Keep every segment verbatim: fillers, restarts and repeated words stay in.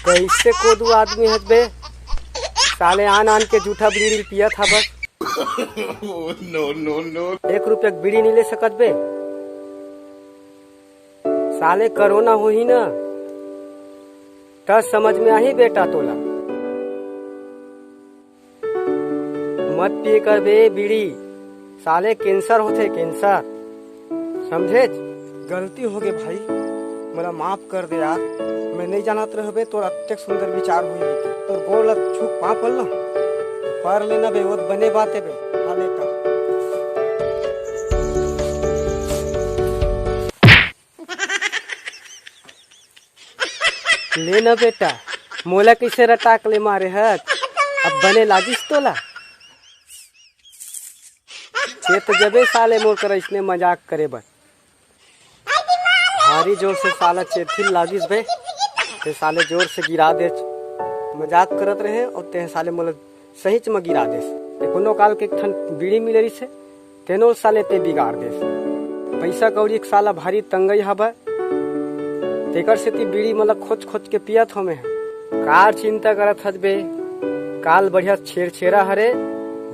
कइसे कोदू आदमी हस बे? साले आन आन के जूठा बीड़ी पियत हा बस। Oh, no, no, no। एक रुपया के बीड़ी नहीं ले सकत बे? साले कोरोना होही ना, त समझ में आही बेटा तोला। मत पिए कर बे बीड़ी, साले कैंसर होथे, कैंसर, समझेच? गलती होगे भाई, मोला माफ कर दे यार। मैं नहीं जानत रहबे तोर अतेक सुंदर विचार होही। तोर गोड़ ला छू पाँव पड़ ला, पर लेना बे, वो बने बात है बे। हाँ लेता। ले ना बेटा, मोला कइसे रटाक ले मारे हस? अब बने लागिस तोला? चेत जबे साले मोर करा इसने मजाक करे बर। भारी जोर से साला चेतही लागिस बे, ते साले जोर से गिरा देच। मजाक करत रहे अउ ते साले मोला सहीच म गिरा देस। ते कोनो काल के एक ठन बीड़ी मिले रहिसे, तेनो साले ते बिगाड़ देस। पइसा कौड़ी के साला भारी तंगई हवय, तेकर सेती बीड़ी मोला खोज खोज के पियत हंव मैं। का चिंता करत हस बे? काल बढ़िया छेरछेरा हरे,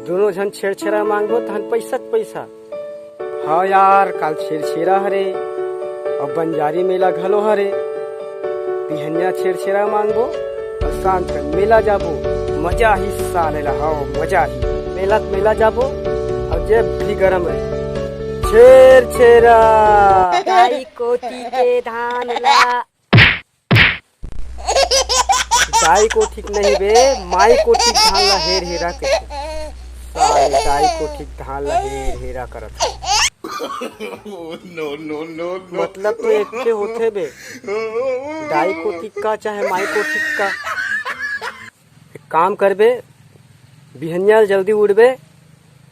दूनों झन छेरछेरा मांगबो तहन पइसा के पइसा। हाँ यार, काल छेरछेरा हरे, अउ बंजारी मेला घलो हरे। बिहनिया छेरछेरा मांगबो, अउ शाम तक मेला जाबो। मजा ही साले ला, हाँ, मजा ही। मेला त मेला जाबो, अउ जेब भी गरम रहे। छेरछेरा। दाई कोठी के धान ला। दाई कोठी के नहीं बे, माई कोठी के धान ला हेर हेरा के। साले दाई कोठी के धान ला हेर हेरा करत हे। Oh, no, no, no, no। मतलब तो एके होथे बे, दाई कोठी का चाहे माई कोठी का। एक काम करबे, बिहनिया जल्दी उठबे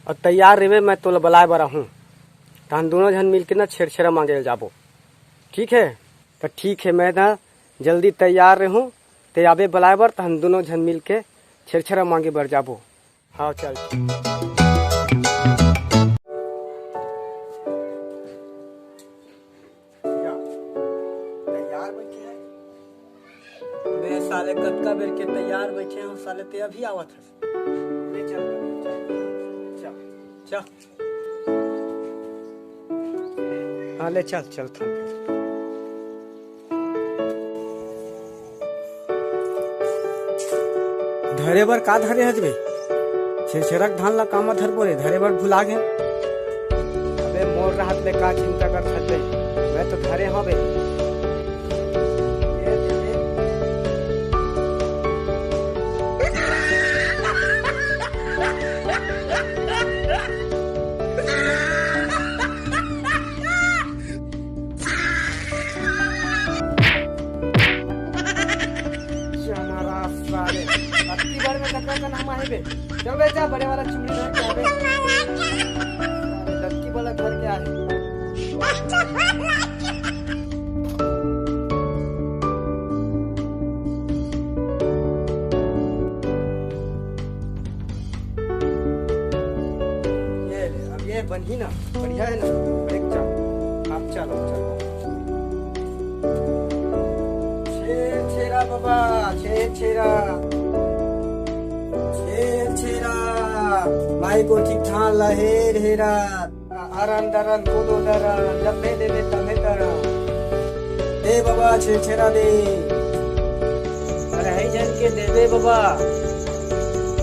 अउ तैयार रहिबे, मैं तोला बलाए बर आहूँ। तहन दूनों झन मिलके ना छेरछेरा मांगे ल जाबो, ठीक है? त ठीक है, मैं ना जल्दी तैयार रहूँ, ते आबे बलाए बर, तहन दूनों झन मिलके छेरछेरा मांगे बर जाबो। हाँ, चल। या, तैयार बैठे है। मैं साले कतका बेर के तैयार बैठे हूँ, साले ते अभी आवत हस। ले चल, चल, चल। हाँ, ले चल, चलथन। धरे बर का धरे हस बे? छेरछेरा के धान ला कामा धरबो रे, धरे बर भुला गे। अबे मोर रहत ले का चिंता करत हस बे? मैं तो धरे हंव बे। ये दे दे। चमारा साले, अबकी बार में कतका का नाम आहे बे? चल बे, जा बड़े वाला चुमड़ी धर के आ बे। अबकी वाला घर के आहे। ये ले, अब ये बनही ना, बढ़िया है ना? देख, चल, अब चल, अब चल। छेरछेरा बाबा, छेरछेरा, छेरछेरा, माई कोठी के धान ला हेर हेरा। अरन दरन, कोदो दरन, जब दे देबे तभे करन। दे बाबा छेरछेरा दे। अढ़ाई झन के देबे बाबा।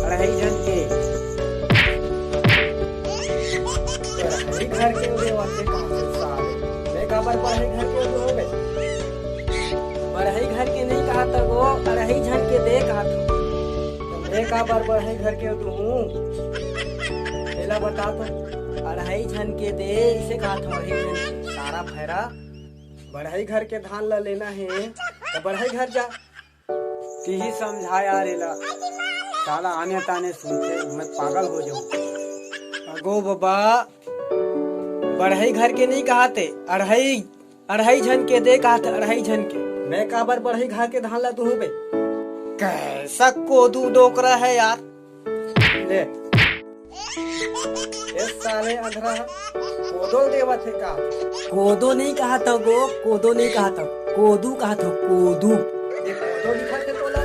अढ़ाई झन के। अढ़ाई घर के देवत हे कहाँ से साले? मैं काबर बढ़ई घर के दू होबे? बढ़ई घर के नहीं कहा त वो, अढ़ाई झन के दे कहा था। मैं काबर बढ़ई घर के दू हूँ? एला बता तो। अढ़ाई झन के दे, इसे कहा था, अढ़ाई झन के। सारा भैरा, बढ़ई घर के धान ला लेना है, तो बढ़ई घर जा। तिही समझा यार एला, साला आने ताने सुनथे, मैं पागल हो जाऊँ। अगो बाबा, बढ़ई घर के नहीं कहा थे, अढ़ई, अढ़ई झन के दे कहा थे, अढ़ई झन के। मैं काबर बढ़ई घर के धान ला दूहूँ बे? कैसा कोदू डोकरा है यार। ले। ए साले अंधरा ह, कोदो देवत हे का? कोदो नहीं कहा था गो, कोदो नहीं कहा था, कोदू कहा था, कोदू। ये कोदो लिखा थे तोला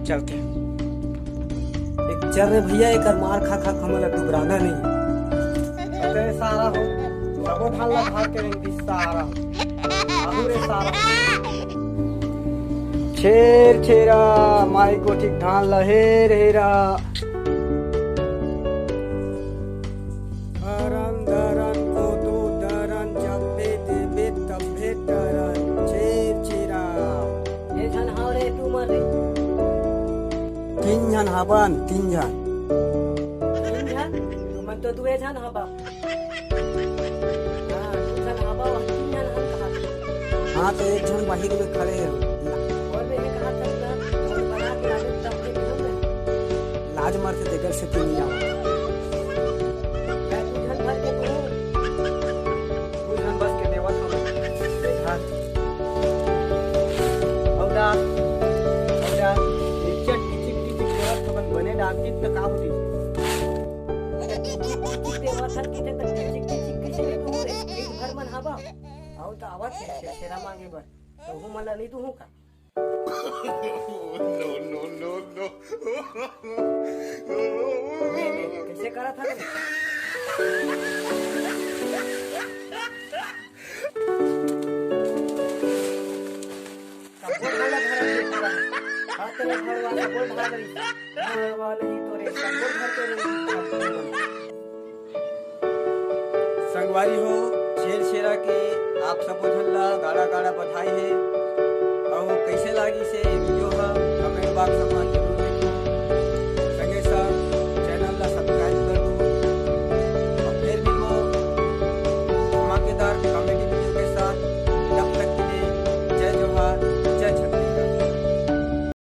चलते। एक चल रे भैया, एकर मार खा खा हमन ला दुबराना नहीं। अरे सारा हो, सबो धान ला भाग के रेंग दिस सारा। आहू रे सारा। छेर छेरा, माई कोठी धान ला हेर हेरा। हरन दरन कोदो दरन, जब्बे देबे तब्बे डरन, छेर छेरा। ए झन हाव रे, तू मर रे। तीन झन हाबन, तीन झन। तीन झन? तुमन तो दुए झन हाबा। हाँ, दू झन हाबा, अउ तीन झन हम कहा। हाँ, तो एक झन बाहिर में खड़े हे। और मैं ये कहा था ना, और बना के आने तब के नियम है। लाज मरथे तेकर से तीन झन। मैं दू झन भर के दूँ। दू झन बस के देवत हूँ। देखा। अउ दा, अउ दा, इज्जत टिचिक टिचिक करत हवन, बने डाकित त का होती? टिचिक टिचिक देवत हन, किथे तक टिचिक टिचिक कइसे नहीं दूँ रे? पेट भर मन हवा। अउ त आवत हे, छेरा मांगे बर। तो हूँ मन ला नहीं दूँ का? No, no, no, no। ले, ले, कइसे करत हवे? सबो ढाला भरत हे पूरा। हाँ, तेरे घरवा सबो ढाल रही। घरवा नहीं तो रे, सबो घर के रही। संगवारी हो, छेर छेरा के आप सबो झन ला गाड़ा गाड़ा बधाई हे। अउ कइसे लागिस हे video ह, comment box म